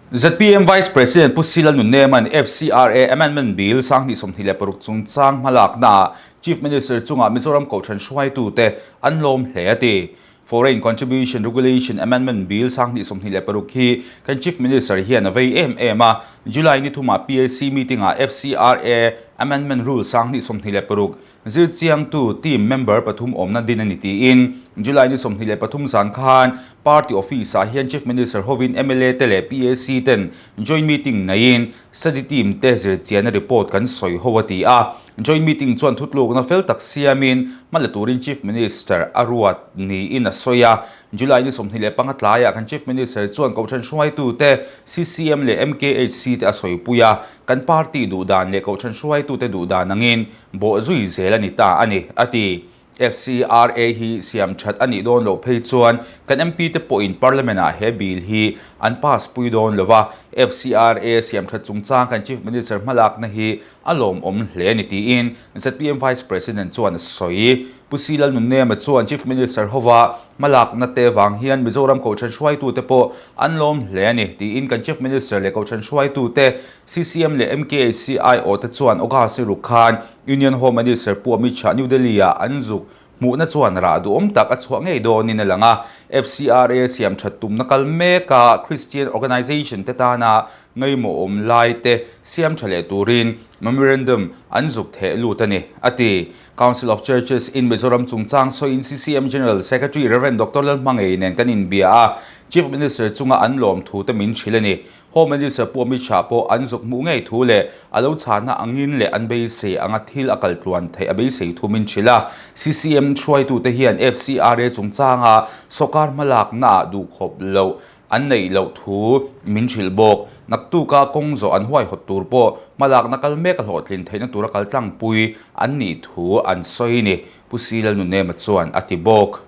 Zpm Vice President Pu Sila Nunneman FCRA Amendment Bill 2026 chungchang hmalaknaah Chief Minister chungah Mizoram Kohhran hruaitute an lawm hle a ti. Foreign Contribution Regulation Amendment Bill 2026 hi kan Chief Minister hian a vei em em a, July ni thumah PAC meeting-ah FCRA Amendment Rule 2026 zirchiangtu team member pathum awmna din a ni tiin July ni 23 zan khan party office-ah hian Chief Minister hovin mla te leh PAC ten joint meeting neiin study team te zirchianna report kan sawi ho a ti a. Joint meeting chuan thutlukna fel tak siamin hma la turin Chief Minister a ruat niin a sawi a. July ni 25 tlaiah kan Chief Minister chuan Kohhran hruaitute, CCM leh MKHC te a sawipui a, kan party duhdan leh Kohhran hruaitute duhdan angin bawhzui zel a ni ta a ni, a ti. FCRA hi siam that a nih dawn loh phei chuan kan MP te pawhin Parliament ah he bill hi an pass pui dawn lo va, FCRA siam that chungchang kan Chief Minister hmalakna hi a lawmawm hle a ni tiin zpm Vice President chuan a sawi. Pu C Lalnunnema chuan Chief Minister hova hmalakna te vang hian Mizoram Kohhran hruaitute pawh an lawm hle a ni tiin kan Chief Minister leh Kohhran hruaitute CCM leh MKHC aiawh te chuan August ni ruk khan Union Home Minister Pu Amit Shah New Delhi-ah an zuk hmuhna chuan rah duhawm tak a chhuah ngei dawnin a lang a. FCRA siam that tumna kal meka Christian Organisation te tana ngaimawhawm lai te siam tha leh turin memorandum an zuk theh lut a ni, a ti. Council of Churches in Mizoram chungchang sawiin CCM General Secretary Rev Doctor Lalhmangei nen kan inbia a, Chief Minister chunga an lawm thu te min hrilh a ni. Home Minister Pu Amit Shah pawh an zuk hmuh ngei thu leh a lo chhahna angin leh an beisei anga thil a kal tluan theih a beisei thu min hrilh a. CCM hruaitute hian FCRA chungchanga sawrkar hmalaknaah duhkhawp loh an neih loh thu min hrilh bawk. Naktuka kawng zawh an huaihawt tur pawh hmalakna kal mek a hlawhtlin theihna tura kal tlangpui an nih thu an sawi ni, Pu Silalnunema chuan a ti bawk.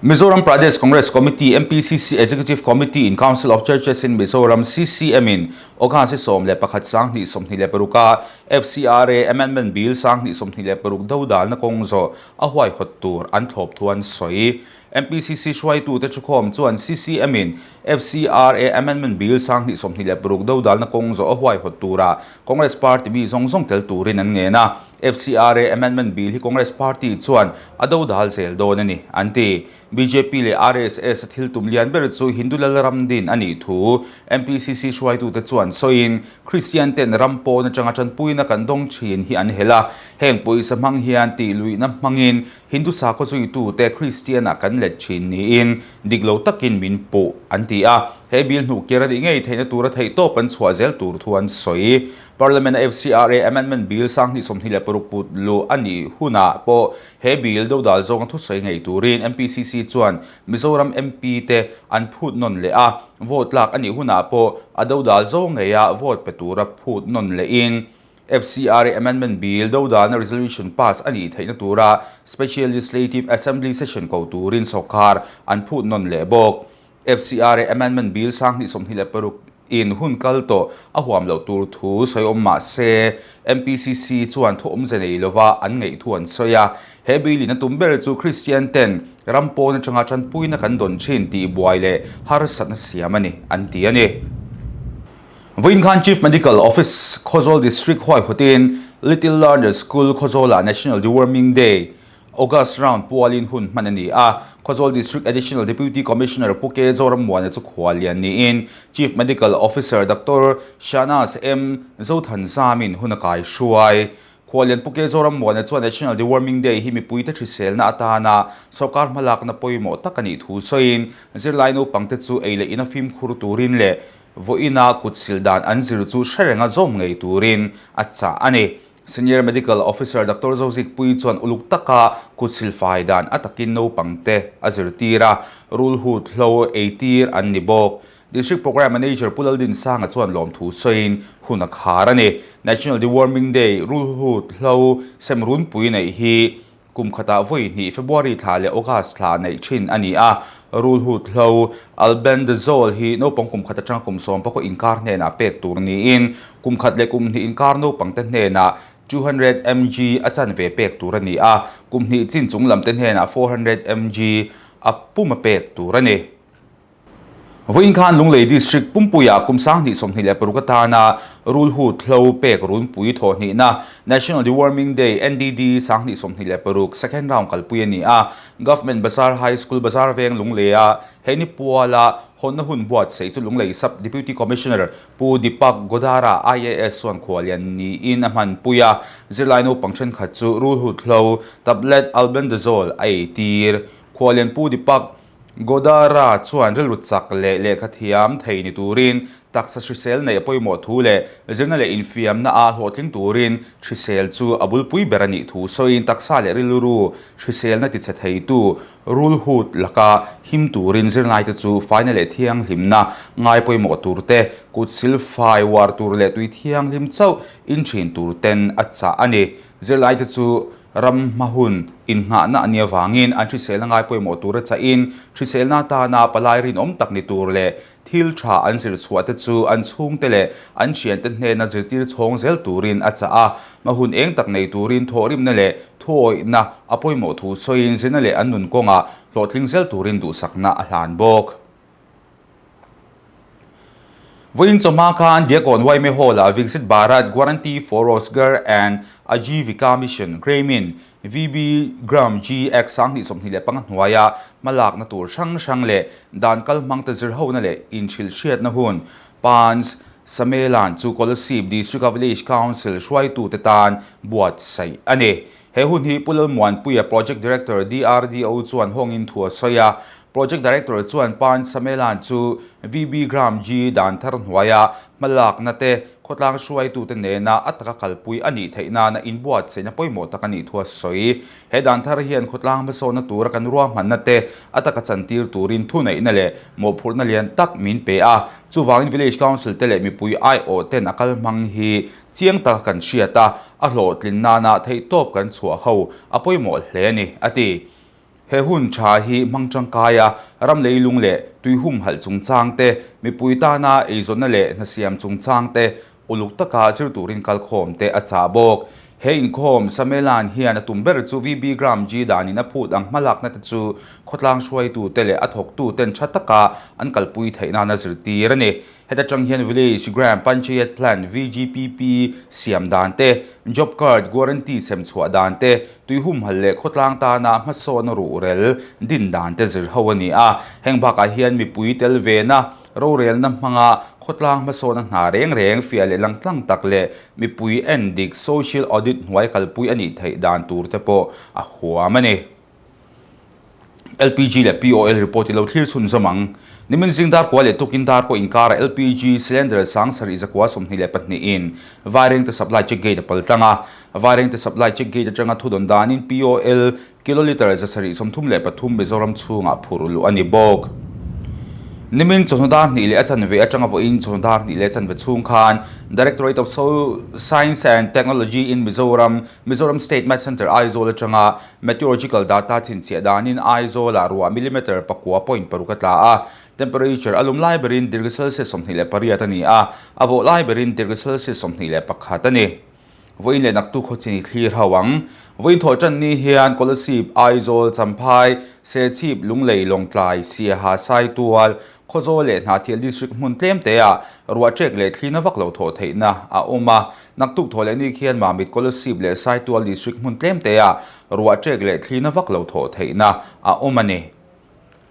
Mizoram Pradesh Congress Committee, MPCC, Executive Committee in Council of Churches in Mizoram, CCM, in August 11 2026 a FCRA Amendment Bill 2026 dodalna kawng zawh a huaihawt tur an thlawp thu an sawi. MPCC hruaitute thukhawm chuan CCM in FCRA Amendment Bill 2026 dodalna kawng zawh a huaihawt tura Congress Party mi zawng zawng tel turin an ngen a. FCRA Amendment Bill hi Congress Party chuan a dodal zel dawn a ni, an ti. Bjp leh RSS a thil tum lian ber chu Hindu Lalram din a nih thu MPCC hruaitute chuan sawiin, Kristian ten ram pawn atanga tanpuina kan dawng thin hi an hel a, heng pawisa hmang hian tihluihna hmangin Hindu sakhaw zuitute Kristian-ah kan let thin niin dik lo takin min puh, an ti a. He bill hnuhkir a nih ngei theihna tura theihtawp an chhuah zel tur thu an sawi. Parliament-a FCRA Amendment Bill 2026 put luh a nih hunah pawh he bill dodal zawnga thusawi ngei turin MPCC chuan Mizoram MP te an phut nawn leh a, vote lak a nih hunah pawh a dodal zawng ngeia vote pe tura phut nawn lehin FCRA Amendment Bill dodalna resolution pass a nih theihna tura Special Legislative Assembly session ko turin sawrkar an phut nawn leh bawk. FCRA Amendment Bill 2026 in hun kal tawh a huam loh tur thu sawi awm mah se, MPCC chuan thu awmze nei lova an ngaih thu an sawi a. He bill in a tum ber chu Kristian ten ram pawn atanga tanpuina kan dawn thin tih buai leh harsatna siam a ni, an ti a ni. Vawiin khan Chief Medical Office Khawzawl District huaihawtin Little Learners School Khawzawlah National Deworming Day August round pualin hun hman a ni a, Khawzawl District Additional Deputy Commissioner Pu K Zorammuana chu khua lian niin Chief Medical Officer Doctor Shahnaz M Zothanzamin hun a kai hruai. Khualian Pu K Zorammuana chuan National Deworming Day hi mipuite hriselna atana sawrkar hmalakna pawimawh tak a nih thu sawiin zirlai naupangte chu ei leh ina fimkhur turin leh vawiina kutsil dan an zir chu hrerenga zawm ngei turin a chah a ni. Senior Medical Officer Doctor Zozikpuii chuan uluk taka kutsil fai dan a takin naupangte a zirtir a, rulhut hlo eitir an ni bawk. District Programme Manager Pu Laldinsanga chuan lawmthu sawiin hun a khar a ni. National Deworming Day rulhut hlo semrunpui neih hi Kum khatah vawi hnih February thla leh August thla neih thin a ni a, rulhut hlo Albendazole hi naupang kum khat atanga kum sawm pakhaw inkar hnenah pek tur niin kum khat leh kum hnih inkar naupangte hnenah 200 mg a chanve pek tur a ni a, kum hnih chin chung lamte hnenah 400 mg a puma pek tur a ni. Vawiin khan Lunglei District Pumpuiah kum 2026 atana Rulhut Hlo pek runpui thawhhnihna National Deworming Day, NDD, 2026 second round kalpui a ni a. Government Bazar High School Bazar Veng Lungleia he ni puala hawnna hun buatsaih chu Lunglei Sub Deputy Commissioner Pu Deepak Godara IAS chuan khuallian niin a hmanpui a. Zirlai naupang thenkhat chu Rulhut Hlo Tablet Albendazole a eitir. Khuallian Pu Deepak Godara chuan rilru chak leh lehkha thiam thei ni turin taksa hrisel neih a pawimawh thu leh zirna leh infiamna ah hlawhtling turin hrisel chu a bulpui ber a nih thu sawiin taksa leh rilru hriselna tichhe theitu rulhut laka him turin zirlaite chu faina leh thianghlimna ngai pawimawh tur te, kut silfai uar tur leh tui thianghlim chauh in thin tur ten a chah a ni. Zirlaite chu ram hma hun inngahna a nih avangin an hriselna ngai pawimawh tura chahin hriselna atana palai rinawm tak ni tur leh thil tha an zir chhuah te chu an chhungte leh an thiante hnena zirtir chhawng zel turin a chah a. Hma hun eng tak nei turin thawhrimna leh thuawihna a pawimawh thu sawiin zirna leh an nun kawngah hlawhtling zel turin duhsakna a hlan bawk. Vawiin chawhma khan Diakon Waime Hall-ah Viksit Bharat Guarantee for Rozgar and Ajeevika Mission, Gramin, VB Gram GX 2025 hnuaia hmalakna tur hrang hrang leh dan kal hmangte zirhona leh inhrilhhriatna hun Panch Samelan chu Kolasib District-a Village Council hruaitute tan buatsaih a ni. He hun hi Pu Lalmuanpuia Project Director DRDO chuan hawngin thu a sawi a, Project Director chuan Panch Samelan chu VB Gram G dan thar hnuaia hmalakna te khawtlang hruaitute nena a taka kalpui a nih theih nana inbuatsaihna pawimawh tak a nih thu a sawi. He dan thar hian khawtlang hmasawnna tura kan ruahmanna te a taka chantir turin thuneihna leh mawhphurhna lian tak min pe a. Chuvangin Village Council te leh mipui aiawh ten a kal hmang hi chiang taka kan hriat a, a hlawhtlin nana theihtawp kan chhuah ho a pawimawh hle a ni, a ti. He hun tha hi hmang tangkai a, ram leilung leh tui humhalh chungchang te, mipui tana eizawnna leh hnasiam chungchang te uluk taka zir turin kalkhawm te a chah bawk. He inkhawm Samelan hian a tum ber chu VB Gram G danin a phut ang hmalakna te chu khawtlang hruaitu te leh a thawktu ten tha taka an kalpui theih nana zirtir a ni. Heta tang hian Village Gram Panchayat Plan, VGPP, siam dan te, Job Card Guarantee sem chhuah dan te, tui humhalh leh khawtlang tana hmasawn ruhrel din dan te zir ho a ni a. Heng bakah hian mipui tel vena rorelna hmanga khawtlang hmasawna hna reng reng fiah leh langtlang tak leh mipui en dik social audit hnuai kalpui a nih theih dan tur te pawh a huam a ni. LPG leh POL report i lo thlir chhunzawm ang. Nimin zing dar kua leh tukin dar kaw inkara LPG cylinder 74 22 in Vairengte supply check gate a pal tlang a. Vairengte supply check gate atanga thudawn danin POL Kilolitre 733 Mizoram chhungah phurh luh a ni bawk. Nimin chawhnu dar hnih leh a chanve atanga vawiin chawhnu dar hnih leh a chanve chhung khan Directorate of Science and Technology in Mizoram, Mizoram State Met Centre Aizawl atanga Meteorological data chhinchhiah danin Aizawlah ruah millimetre 9.6 a tla a, temperature a lum lai berin degree Celsius 28 a ni a, a vawh lai berin degree Celsius 21 a ni. Vawiin leh naktu khawchin i thlir ho ang. Vawiin thawh tan ni hian Kolasib, Aizawl, Champhai, Serchhip, Lunglei, Lawngtlai, Siaha, Saitual, Khawzawl leh Hnahthial District hmun tlem teah ruah ṭek leh thlina vak lo thawh theihna a awm a. Naktuk thawh leh ni khian Mamit, Kolasib leh Saitual District hmun tlem teah ruah ṭek leh thlina vak lo thawh theihna a awm a ni.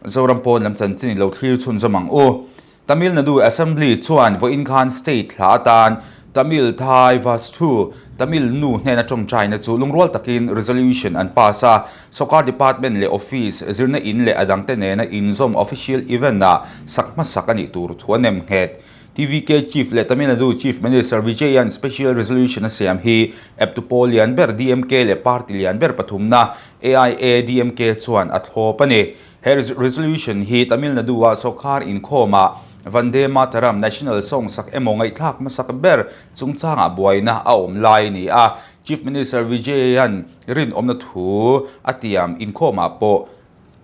Zoram pawn lam chanchin i lo thlir chhunzawm ang u. Tamil Nadu Assembly chuan vawiin khan state hla atan Tamil Thai Vastu, Tamil nu hnena tawngtaina chu lungrual takin resolution an pass a. Sawrkar department leh office, zirna in leh a dangte nena inzawm official event-ah sak hmasak a nih tur thu a nem nghet. TVK Chief leh Tamil Nadu Chief Minister Vijayan special resolution a siam hi eptu pawl lian ber DMK leh party lian ber pathumna AIADMK chuan a thlawp a ni. He resolution hi Tamil Nadu-a sawrkar inkhawmah Vande Mataram National Song sak emaw ngaihthlak hmasak ber chungchangah buaina a awm lai a ni a. Chief Minister Vijayan rinawmna thu a tiam inkhawmah pawh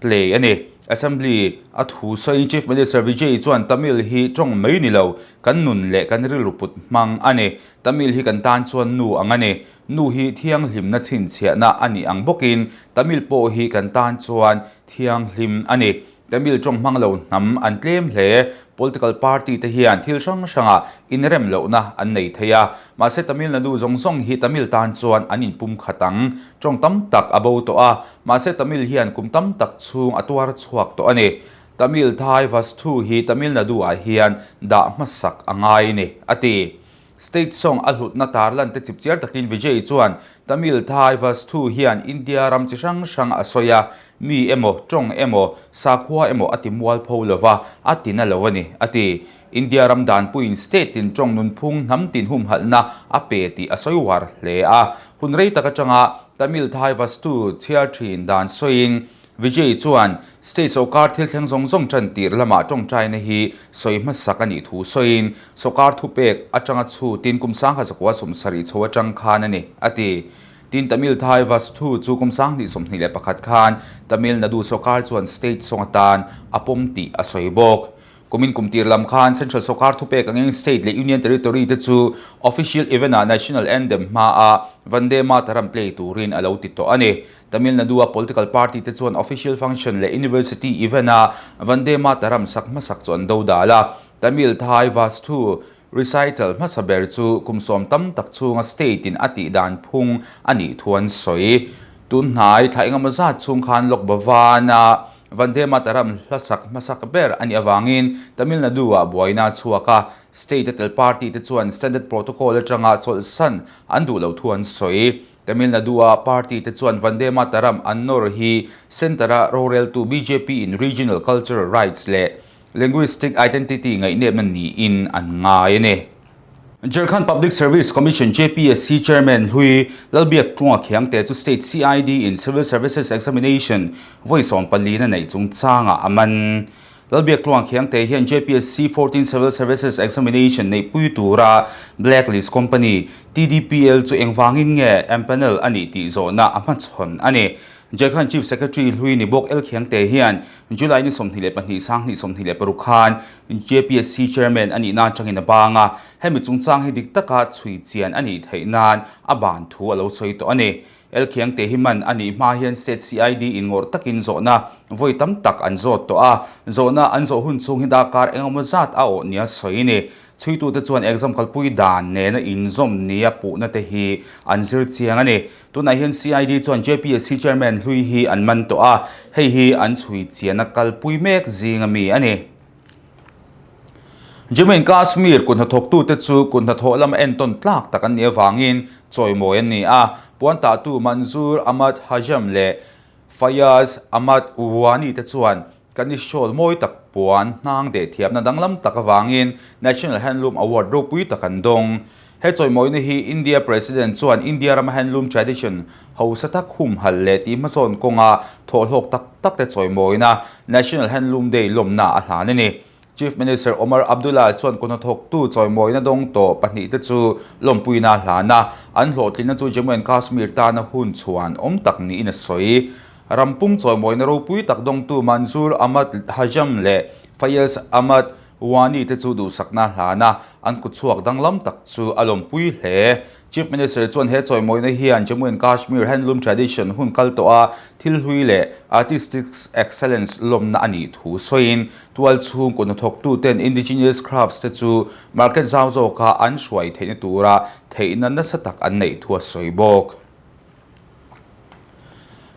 play a ni. Assembly a thu sawiin Chief Minister Vijay chuan Tamil hi tawng mai ni lo, kan nun leh kan rilru put hmang a ni. Tamil hi kan tan chuan nu ang a ni. Nu hi thianghlimna chhinchhiahna a nih ang bawkin Tamil pawh hi kan tan chuan thianghlim a ni. Tamil tawng hmang lo hnam an tlem hle. Political party te hian thil hrang hrangah inrem lohna an nei thei a. Mahse Tamil Nadu zawng zawng hi Tamil tan chuan an inpum khat ang. Tawng tam tak a bo tawh a, mahse Tamil hian kum tam tak chhung a tuar chhuak tawh a ni. Tamil Thai Vastu hi Tamil Nadu ah hian dah hmasak a ngai a ni, a ti. State song a hlutna tarlan te chipchiar takin Vijay chuan Tamil Thai Vastu hian India ram chi hrang hrang a sawi a, mi emaw, tawng emaw, sakhua emaw a ti mualpho lova, a ti na lo a ni, a ti. India ram danpuiin state tin tawng nunphung hnam tin humhalhna a pe tih a sawi uar hle a. Hun rei tak atanga Tamil Thai Vastu chhiar thin dan sawiin Vijay chuan state sawrkar thil thleng zawng zawng tan tir lamah tawngtaina hi sawi hmasak a nih thu sawiin sawrkar thupek atanga chhutin kum 1970 chho atang khan a ni, a ti. Tin, Tamil Thai Vastu chu kum 2021 khan Tamil Nadu sawrkar chuan state sawng atan a pawm tih a sawi bawk. Kumin kum tir lam khan Central sawrkar thupek angin State leh Union Territory te chu official event-ah National Anthem hmaah Vande Mataram play turin a lo ti tawh a ni. Tamil Nadu-a political party te chuan official function leh university event-a Vande Mataram sak hmasak chu an do dal a. Tamil Thai Vastu recital hmasa ber chu kum sawm tam tak chhunga state-in a tih dan phung a nih thu an sawi. Tun hnai thla engemaw zat chhung khan Lok Bhavan-a Vande Mataram hla sak hmasak ber a nih avangin Tamil Nadu-ah buaina a chhuak a. State-a tel party te chuan standard protocol atanga chawlhsan an duh loh thu an sawi. Tamil Nadu-a party te chuan Vande Mataram an nawr hi Centre-a roreltu BJP-in regional cultural rights leh linguistic identity ngaihnepna niin an ngai a ni. Jharkhand Public Service Commission, JPSC, Chairman hlui Lalbiak Tlunga Khiangte chu State CID in Civil Services Examination vawi 14 na neih chungchangah a man. Lalbiak Tluang Khiangte hian JPSC 14 Civil Services Examination neihpui tura Blacklist Company, TDPL chu engvangin nge empanel a nih tih zawhna a hmachhawn a ni. Jharkhand Chief Secretary hlui ni bawk El Khiangte hian July ni 22 2026 khan JPSC Chairman a nihna atangin a bang a, hemi chungchang hi dik taka chhui chian a nih theih nan a ban thu a lo sawi tawh a ni. El Khiangte hi man a nih hma hian State CID in ngawrh takin zawhna vawi tam tak an zawt tawh a, zawhna an zawh hun chhung hi darkar engemaw zat a awh nia sawi a ni. Chhuitute chuan exam kalpui dan nena inzawm nia puhna te hi an zir chiang a ni. Tunah hian CID chuan JPSC Chairman hlui hi an man tawh a, hei hi an chhui chianna kalpui mek zing ami a ni. Jammu and Kashmir kut hnathawktute chu kut hnathawh lama entawn tlak tak an nih avangin chawimawi an ni a, puantahtu Manzoor Ahmad Hajam leh Fayaz Ahmad Wani te chuan kan i shawl mawi tak puan hnang deh thiamna danglam tak avangin National Handloom Award ropui tak an dawng. He chawimawina hi India President chuan India rama handloom tradition hausa tak humhalh leh tih hmasawn kawnga thawhhlawk tak tak te chawimawina National Handloom Day lawmna a hlan a ni. Chief Minister Omar Abdullah chuan kawhnathawktu chawimawina dawng tawh pahnihte chu lawmpuina a hlan a, an hlawhtlinna chu Jammu and Kashmir tana hun chhuan awm tak niin a sawi. Ram pum chawimawina ropui tak dawngtu Manzoor Ahmad Hajam leh Fayez Ahmad Wani te chu duhsakna a hlan a, an kutchhuak danglam tak chu a lawmpui hle. Chief Minister chuan he chawimawina hian Jammu and Kashmir handloom tradition hun kal tawh a thil hlui leh artistic excellence lawmna a nih thu sawiin tual chhung kut hnathawktuten indigenous crafts te chu market zau zawka an hruai theihna tura theihna nasa tak an neih thu a sawi bawk.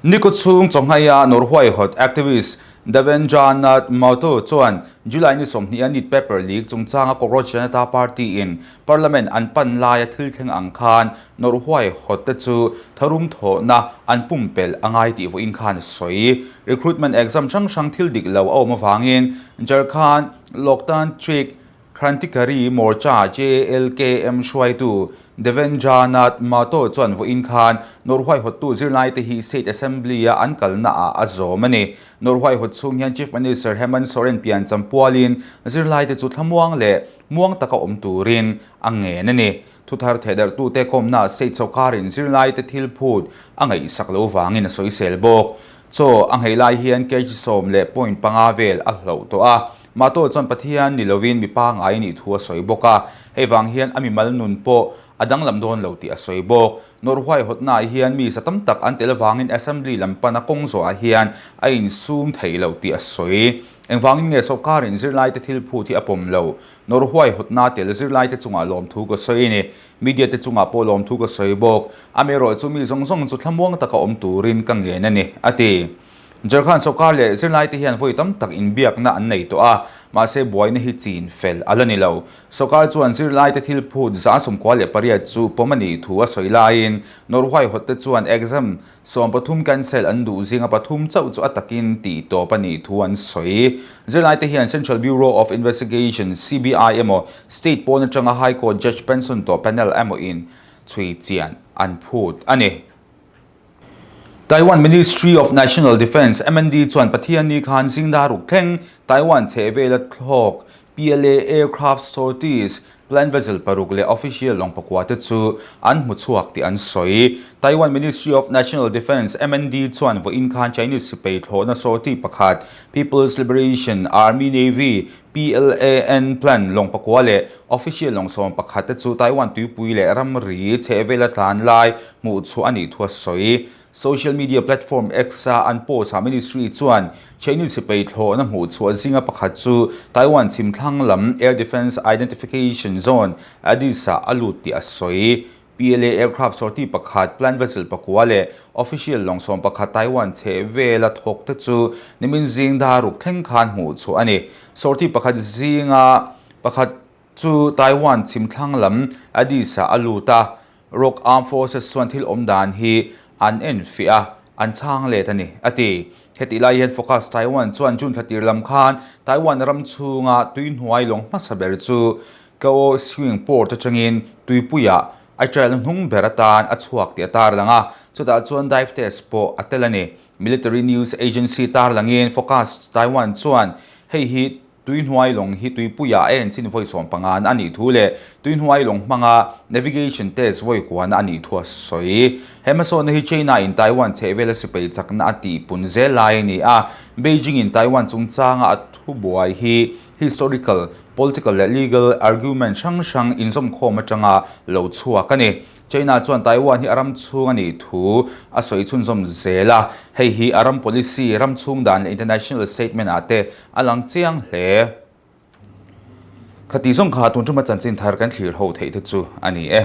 Nikut chhung chawhngaiha Norhuaihawt activist Devendranath Mathur chuan July ni 20 a NEET paper leak chungchanga Cockroach Janata Party in Parliament an pan laia thil thleng ang khan Norhuaihawt te chu tharum thawhna an pumpelh a ngai tih vawiin khan a sawi. Recruitment exam hrang hrang thil dik lo a awm avangin Jharkhand Loktantrik Krantikari Morcha, JLKM, hruaitu Devendranath Mathur chuan vawiin khan Norhuaihawttu zirlaite hi State Assembly-a an kalnaah a zawm a ni. Norhuaihawt chhung hian Chief Minister Hemant Soren pian champualin zirlaite chu thlamuang leh muang taka awm turin a ngen a ni. Thuthar thehdarhtute kawmnaah State sawrkarin zirlaite thil phut a ngaihsak lo vangin a sawisel bawk. Chaw a nghei lai hian kg sawm leh point panga vel a hloh tawh a. Mahto chuan Pathian ni lovin mi pangngai nih thu a sawi bawk a, hei vang hian a mimal nun pawh a danglam dawn lo tih a sawi bawk. Nawrhuaihawtnaah hian mi za tam tak an tel avangin Assembly lam pana kawng zawhah hian a insum thei lo tih a sawi. Engvangin nge sawrkarin zirlaite thil phut hi a pawm lo? Nawrhuaihawtna tel zirlaite chungah lawmthu ka sawi a ni. Media te chungah pawh lawmthu ka sawi bawk. Amaherawh chu mi zawng zawng chu thlamuang taka awm turin ka ngen a ni, a ti. Jharkhand sawrkar leh zirlaite hian vawi tam tak inbiakna an nei tawh a, mahse buaina hi chin fel a la ni lo. Sawrkar chuan zirlaite thil phut 98 chu pawm a nih thu a sawi laiin Norhuaihawt te chuan exam 13 cancel an duh zinga pathum chauh chu a takin tih tawp a nih thu an sawi. Zirlaite hian Central Bureau of Investigation, CBI, emaw state pawn atanga High Court Judge pension tawh panel emaw in chhui chian an phut a ni. Taiwan Ministry of National Defence, MND, chuan Pathianni khan zingdar ruk thleng Taiwan chhehvela thlawk PLA aircraft sorties, plane vessel paruk leh official lawng pakua te chu an hmu chhuak tih an sawi. Taiwan Ministry of National Defence, MND, chuan vawiin khan Chinese sipai thlawhna sortie pakhat People's Liberation Army Navy, PLAN, plane lawng pakua leh official lawng 11 te chu Taiwan tuipui leh ramri chhehvela tlan lai hmuh chhuah a nih thu a sawi. Social media platform X-a an post-ah ministry chuan Chinese sipai thlawhna hmuh chhuah zinga pakhat chu Taiwan chhimthlang lam Air Defence Identification Zone, ADIZ-ah a lut tih a sawi. PLA aircraft sortie pakhat, plane vessel pakua leh official lawng 11 Taiwan chheh vela thawk te chu nimin zing dar ruk thleng khan hmuh chhuah a ni. Sortie pakhat zinga pakhat chu Taiwan chhimthlang lam ADIZ-ah a lut a, ROK Armed Forces chuan thil awm dan hi an enfiah a, an chhang let a ni, a ti. Hetih lai hian Focus Taiwan chuan June thla tir lam khan Taiwan ram chhunga tui hnuai lawng hmasa ber chu Kaohsiung Port atangin tuipuiah a trail hnung ber atan a chhuak tih a tarlang a, chutah chuan dive test pawh a tel a ni. Military news agency tarlangin Focus Taiwan chuan hei hi. Tuihnuai lawng hi tuipuiah a enchin vawi 15 na a nih thu leh tuihnuai lawng hmanga navigation test vawi kuana a nih thu a sawi. He hmasawnna hi China in Taiwan chhehvela sipai chakna a tihpun zel lai a ni a. Beijing in Taiwan chungchanga a thubuai hi historical, political leh legal argument hrang hrang inzawmkhawm atanga lo chhuak a ni. China chuan Taiwan hi a ram chhung a nih thu a sawi chhunzawm zel a, hei hi a ram policy, ram chhung dan leh international statement ah te a lang chiang hle. Khati zawng kha tun tuma chanchin thar kan thlir ho theih te chu a ni e.